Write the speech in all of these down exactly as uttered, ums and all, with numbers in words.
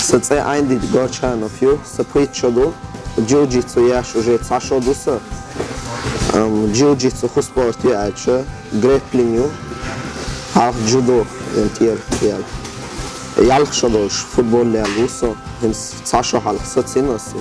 Са цӀе Айндид Горчханов ю, са пхийтта шо ду, джиу-джитсу еш уже цхьа шо ду са. Ам, джиу-джитсу хӀу спорт ю аьлча, грэпплинг ю, хьалха джудо, эн тӀера ял. Ялх шо долуш футбол лелла ву со, хӀинца цхьа шо хьалха сацийна ас.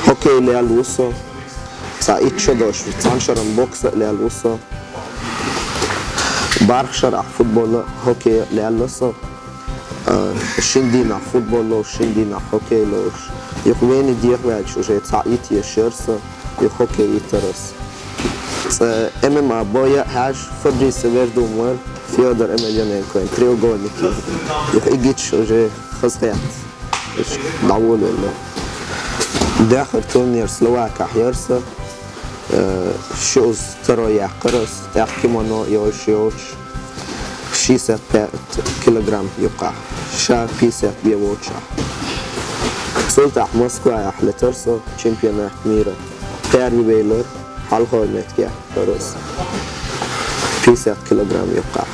Хоккей лелла ву со, цхьа итт шо долуш, цхьана шарахь бокс а лелла ву со. БархӀ шарахь футбол а, хоккей а лелла со. А, шина дийнахь футбол лоруш, шина дийнахь хоккей лоруш. Юха Вене дехаваьлча уже цхьа итт еш яра со, юха хоккей йитира ас. Цкъа М М А бой а хьаьжча, Фабрисо Вердун вара, Фёдор Эмельяненко, треугольник. Юха и гича уже хазахетта. Иштта дӀаволавелла. Даьхар турнир Словакехь яра со. Э, ши уз таро яьккхира ас, тӀаккха кимоно йолуш йоцуш, шестьдесят пять килограмм юккъехь, ша пятьдесят бен воцуш. Цул тӀаьхьа Москвахь летара со чемпионат мира. Первый вейлар, хьалхара меттиг яьккхира ас. Пятьдесят килограмм юккъехь.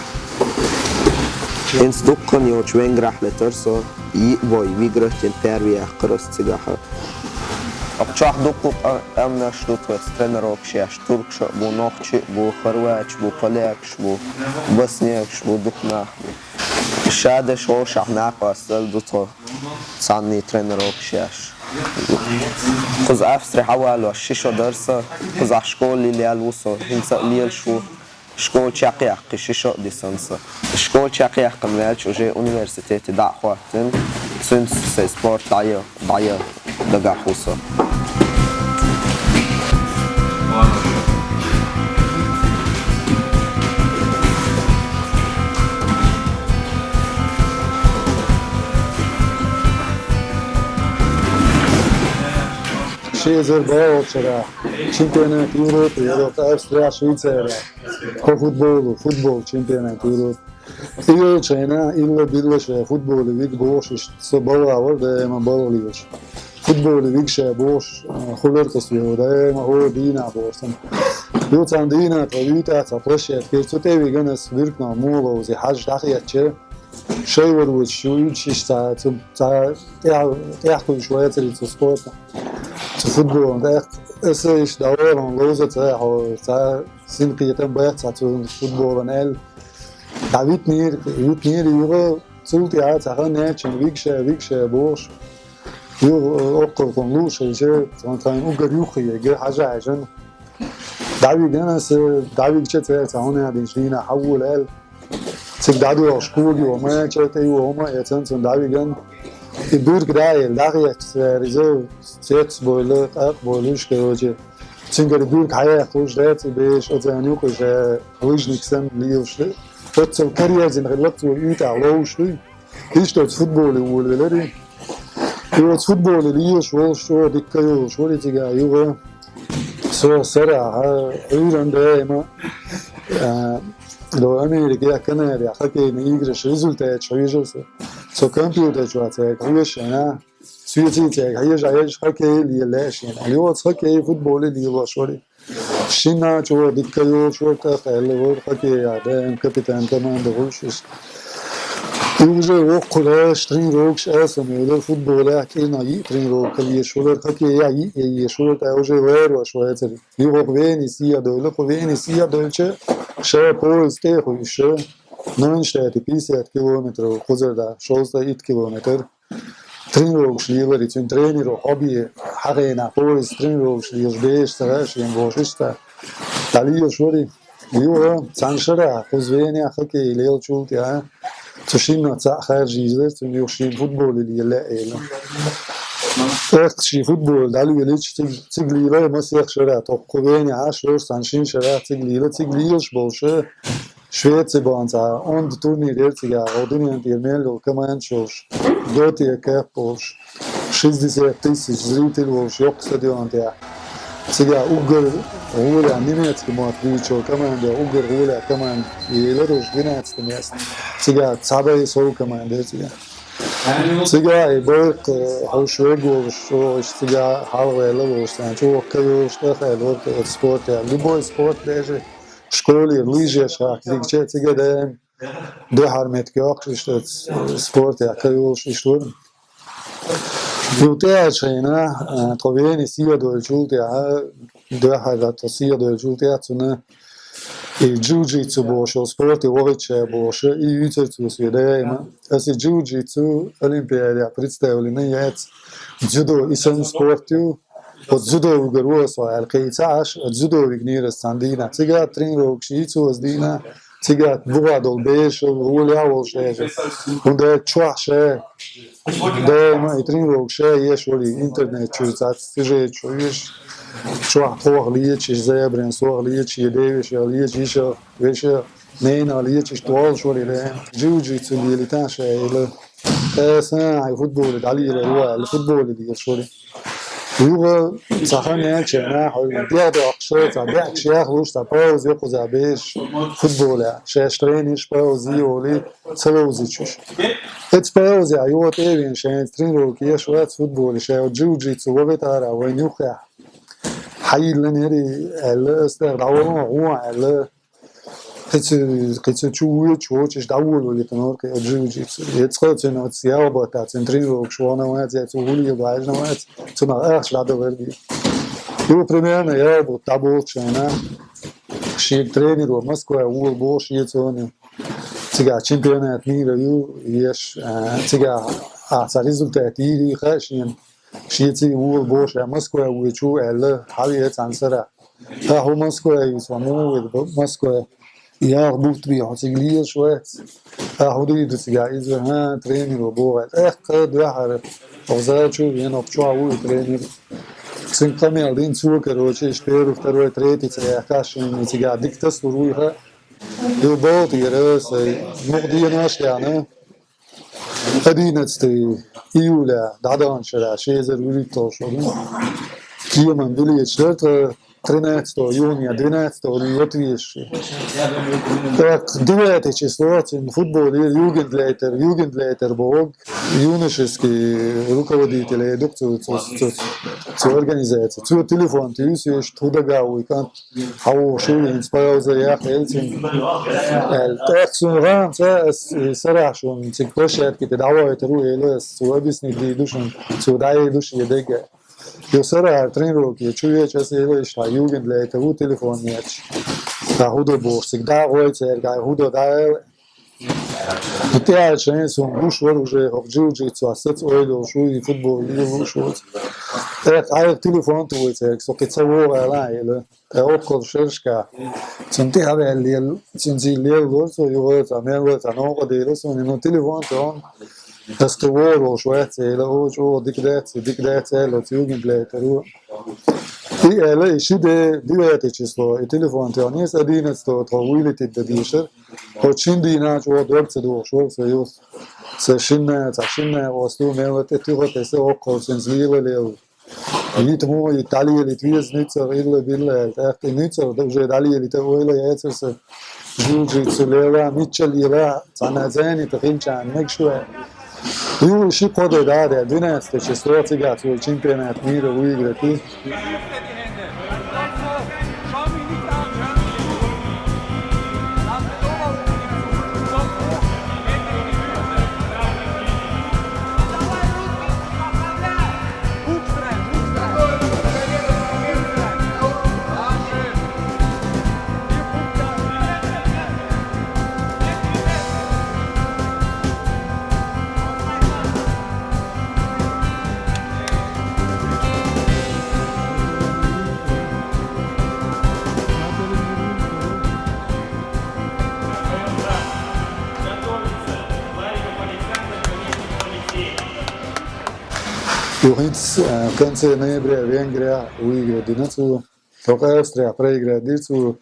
ХӀинца дуккха а йоцуш Венгрехь летара со, йиъ бой выиграть йина первый яьккхира ас цигахь. Оха чохь дуккха а къаьмнаш ду тхоьца тренировкаш еш, туркаш а бу, нохчий а бу, хорваташ бу, полякаш бу, боснякаш бу, дукха нах бу. Ша деш вовшахь накъосталла ду тхо цхьанний тренировкаш еш. Кхуза Австри хьавалош ши шо дара сан, кхузахь школа лелла ву со, хӀинца а лелаш ву. Школа чекхъяьккхи ши шо а дисна сан. Школа чекхъяьккхина ваьлча, уже университете дӀа а хӀоттийна, цуьнца сайн спорт дӀая, дӀая дагахь ву со. Ши эзар бӀаьргӀачу шарахь чемпионат Европы яра Австрия, Швейцария. По футболу, футбол чемпионат Европы. И йолчу хенахь илла-билла ша футболе вига бохуш, иштта со балгӀа вара даима балгӀа лелаш. Футболе вига ша бохуш, а, хӀуллакх ас йо, даима хӀора дийнахь бохуш сан. Юха цхьана дийнахь тхо вуьйтӀахь цхьа площадка, цу тӀе вигна ас вуьрканах муха ловзий хьажа дӀахецча, шай вара вуьйцуш ю, уьдуш иштта цхьа, цу, цхьа тӀаьхьа, тӀаьхьа кхуьйсуш вацара цу спортан, цу футболан. ТӀаккха аса иштта дӀавахана ловза ца хьо, цхьа синкхетам бац цхьа цу футболан аьлла. ДӀавитинера, витинера юха, цул тӀаьхьа цхьа хан яьлча вига ша, вига ша бохуш. Юха, э, оккхархуна лууш хилча, тхан, тхан уггар юххе, ге хьажа хьаьжна. ДӀавигна аса, дӀавигча цара цхьа хӀун аьлла дийна дийнахь хьавола аьлла. Цига дӀадоьлхуш кога йо, мача тӀе йо, хӀума а эцна цунна дӀавигна. И буьрка дӀа а елла, дӀахецча цара иза, цец а бевлла, къакъ а бевлла уьш, короче. Цуьнгара буьрка хьаяьккхалуш дац и беш, оцарна юкъа ша лыжник санна лелаш ду. Оццул караерзина хилла цо, уьйтӀахь ловзуш дуй. Иштта оцу футболе волавелира. И оцу футболе лелаш волуш чӀогӀа дика йолуш вара и цигахь юха. Со сарахь, Ӏуьйранна даима, а, до Америкехь, Канадехь хоккейный играш результаташ хьоьжура со. Со компьютер чохь цаьрга хьоьжуш хьуна. Соьца цаьрга хьежа, хьежа, хоккей лела лаьа шена. Лоцу хоккей, футболе лелош вара. Шинна чӀогӀа дика йолуш вара, тӀаккха аьлла вара, хоккея даим капитан команды хуьлуш иштта. И уже воккхур аша тренировкаш аса ма елара, футболехь кӀирнахь йиъ тренировка лелаш вара, хоккея йиъ еш вара, тӀаккха уже ларош вацара. Юха Вене сехьа довла, кху Вене сехьа довлча, ша поезд тӀе а хуьйшуш, Нойнштадте пятьдесят километров кхузара да, шовзткъе итт километр. Тренировкаш лелари, цуьнан тренеро хьо бе, хьан хенахь поезд тренировкаш лелаш беш ца хаьа шена бохуш иштта. ДӀалелаш вари. Юха цхьана шарахь кхуза Венехь хоккей лелачул тӀаьхьа цу шинна цхьаъ хаьржа йийзира, цуьнан юха шена футболе лела лаьа элира. ТӀаккха шен футболе дӀалелича, цига, цига лела масех шарахь, тхо кху Венехь Ӏаш йолуш цхьана шина шарахь цига лела, цига лелаш болуш, Швеци бахьана цхьа онда турнир яра цигахь, гӀо дуьнен тӀера мел йолу командаш йолуш, Готия Кап болуш, шестьдесят тысяч зритель волуш йоккха стадион тӀехь. Цигахь уггар гӀолехь немецкий мотт дуьйцучу команде, уггар гӀолехь команда елира уьш, двенадцатое место. Цигахь цхьа бай сов команда яра цигахь. Цигахь и байракх, э, хьовш верг волуш, чӀогӀа иштта цигахь хьалаваьлла волуш, царна чӀогӀа ка йолуш тӀехь аьлла вара оцу спортехь. Любой спорт даже школера лыжеш хахка дигча, цига даим дуьхьара меттиг йоккхуш иштта оцу спортехь ка йолуш иштта вара. Юха тӀаьхьарчу хенахь, а, тхо Вене сехьадоьллачул тӀаьхьа, дуьххьара тхо сехьадоьллачул тӀаьхьа цунна и джиу-джитсу бохуш йолу спорте вахийтина бохуш, и юьйцура цо соьга даима. Аса и джиу-джитсу олимпиадехь представлена яц, дзюдо и санна спорт ю, оцу дзюдо вуьгур ву со аьлла, кхин ца Ӏаш, оцу дзюдо вигнера аса цхьана дийнахь. Цигахь тренировкаш йийцира аса дийнахь, цигахь бухахь долу бераш, гӀолехь а волуш аьлла. ХӀунда аьлча чохь ша даима и тренировкаш ша еш волу, интернет чуьра цхьацца сюжеташ еш, чохь тхох леташ, зебран сох леташ, я девешах леташ, йишах, вешах, ненах леташ, тхох леташ волу даима. Джиу-джитсу лелийта ша аьлла. Аса хьайн футболе дӀалелор ву аьлла, футболе лелош волу. Юха цхьа хан яьлча, нахь дегӀ доккхуш, цхьа бехкаш яхлуш, цхьа пауза йоккхуза бераш футболехь. Шаьш тренерш пауза йолий, ца ловзуьйтуш. Эцу паузехь юха тӀе а веана, шайца тренировка еш вац футболе, ша джиу-джитсу вахийтара вайна юххехь. Хьайиллина яри аьлла, аса тӀе дӀавала гӀо аьлла. Кхин ца, кхин ца чу вуьйцуш, вочуш дӀаволавелла тхуна кхин а джиу-джитсу. Эцкъа цуьнан оцу ялх баттахь цуьнан тренировкаш вахана вац, я цо гулъелла ваьжна вац, цунах ахча дӀадалар бен. Юха примерно ялх бутт дӀаболчу хенахь шен тренеро Москвахь волу боху шен цунна. Цигахь чемпионат мира ю еш, а, цигахь ахьа цхьа результат йийр ю хаьа шена. Шен цӀий волу боху ша Москвахь вуьйцуш ву аьлла, хьан веа цхьана сарахь. Ахьа хӀун Москвахь ю, со муха вуьйр Москвахь? Ялх бутт бен хьо цига лелаш вац. Ахьа хӀун дийр ду цигахь иза? ХӀан, тренеро боху аьлла. Эккха дуьххьара хӀокху зала чу а веана, хӀокху чохь ву и тренер. Цуьнга къамел дина цо, короче, иштта первый, второй, третий ца яьккхина, шена цигахь дика тасалур вуй хаьа. Юха боху тӀера, сайн муха денош а яьхна. Одиннадцатый июля дӀадаханчу шарахь ши эзар вуьрхӀитталгӀа шо ду. Кеман билеташ дара тхан тринадцатого июня, двенадцатого лоьту везаш. ТӀаккха девятое число цуьнан футболе югендлейтер, югендлейтер боху, юношеский руководитель ду-кх цу, цу, цу, цу организаци. Цо телефон туьйсу, иштта хӀун дага вуй кӀант. Хьан ву шу, хӀинца пауза яхъелла цуьнан аьлла. ТӀаккха суна гӀамца ас, э, сарахь шуна цига площадке тӀе дӀавахийтар ву, элира ас, цо объяснить дийр ду шуна, цо дӀаер ду шен дега. Юха сарахь тренировке чу веача, ас элира иштта, хьан югендлейтер ву телефон еча. Хьан хӀун до бохуш, цига дӀа а гӀой цаьрга, хьан хӀун до дӀа а аьлла. ТӀаьхьа шайн суна гуш вара уже, хӀокху джиу-джитсу саца ойла йолуш ву, и футбол лелош ву. ТӀаккха хьайга телефон ту вай цаьрга, со кхин ца вогӀу аьлла, элира. Ткъа оккхул шерашка. Цунна тӀе а ваьлла лела, цуьнан зий лела лора цо, юха цхьа мел вара цхьа новкъа дийла суна, ну, телефон тӀе он. Ас кхин вогӀур волуш вац, элира, о, чӀогӀа дика дац, дика дац, аьлла, оцу югендлейтер ву. И аьлла, и ши де, девятое число, и телефон тӀе он, иза одиннадцатого тхо вылететь дан дийшира. ХӀокху шина дийнахь чӀогӀа дог ца догӀуш вара сан юха. Сан шинна, цхьа шинна, осту мел тӀе туьха тесна, оккхул цуьнца лела лела. Йита муха йита, дӀалелийта веза нуьцкъах, илла-билла аьлла. ТӀаккха и нуьцкъах уже дӀалелийта ойла яцара сан. Джиу-джитсу лела, мичча лела, цхьана зенита хилча мегаш ву аьлла. Юха ши-кхо де дӀа а даьлла, двенадцатое число, цигахь цо чемпионат мира выиграть ю. Юха хӀинца, э, в конце ноября Венгрия выиграть дина цо. ХӀокху Австрияхь проиграть дира цо,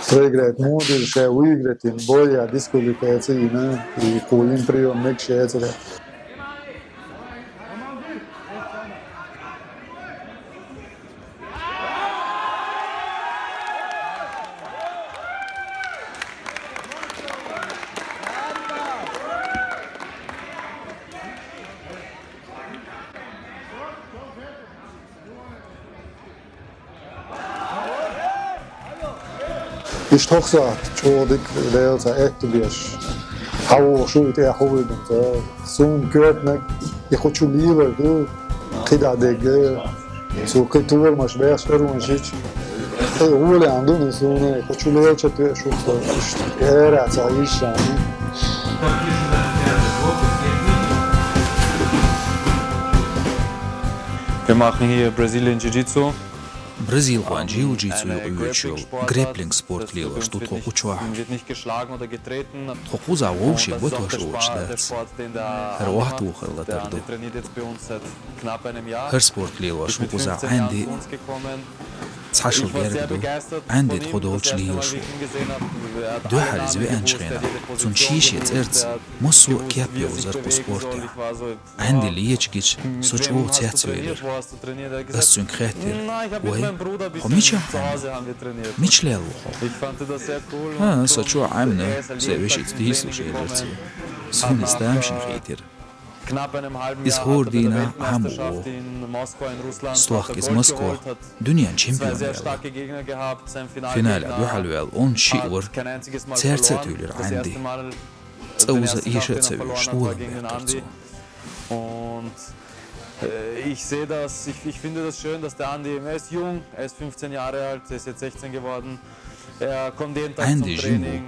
проиграть муха дира, ша выиграть дина, бойя дисквалификаци йина, и кхо йина приём мегаш яцара. Иштта хӀокху сохьта чӀогӀа дика Дела цхьа аьтто беш. Хьан вогӀуш ву и тӀехь хӀун вуьйдина ца? Суна коьртаниг Я хочу лилар ду, кхидӀа дега. Цу кхы тувар маш беш карун шич. Хай гули анду нисуне, хочу лел чат ве шух. Эра ца ишани. Wir machen hier Brazilian Jiu-Jitsu. Бразилхойн джиу-джитсу юкъа йоьдуш йола грэпплинг спорт лелош ду тхо кху чохь. Тхо кхузахь вовшийн батош воцуш дац. ХӀара охьатохар латар ду. ХӀара спорт лелош ву кхузахь Ӏаьнди. Цхьа шо герга ду, Ӏаьнди тхо долчу лелаш ву. Дуьххьара иза веанчу хенахь, цунна шен-шен цӀарца массо а кеп йовзара кху спортехь. Ӏаьнди лечу гича, со чӀогӀа цецвелира. Ас цуьнга хаьттира: «Вай, хьо мичахь Ӏаьмна? Мича лел ву хьо?» «ХӀан, со чохь Ӏаьмна, сайн вешица дийцалуш», — элира цо. Суна иза тамашийна хийтира. Иза хӀора дийнахь Ӏамо ву. Стохка иза Москвахь дуьненан чемпион ваьлла. Финалехь дуьхьалваьлла онда шиъ вара, цаьрца а туьйлира Ӏаьнди. ЦӀа уза эша а ца вуьйш, толам баьккхира цо. Und, äh, ich sehe das, ich, ich finde das schön, dass der Andi, er ist jung, er ist fünfzehn Jahre alt, er ist jetzt sechzehn geworden. Er kommt jeden Tag zum Training,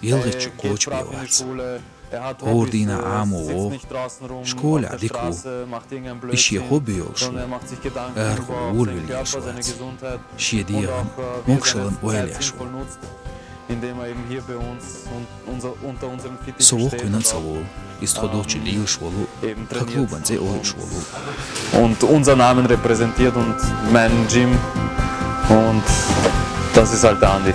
er geht brav in die Schule, er hat Hobbys, äh, sitzt nicht draußen rum auf der Straße, macht irgendeinen Blödsinn, sondern er macht sich Gedanken über sein Körper, seine Gesundheit und auch, äh, wie er seine Zeit sinnvoll nutzt, indem er eben hier bei uns und Со воккхавина а ца волу, иза тхо долчу лелаш волу, тхан клубан цӀе ойуш волу. Und unseren Namen repräsentiert und mein Gym. Und das ist halt der Andi.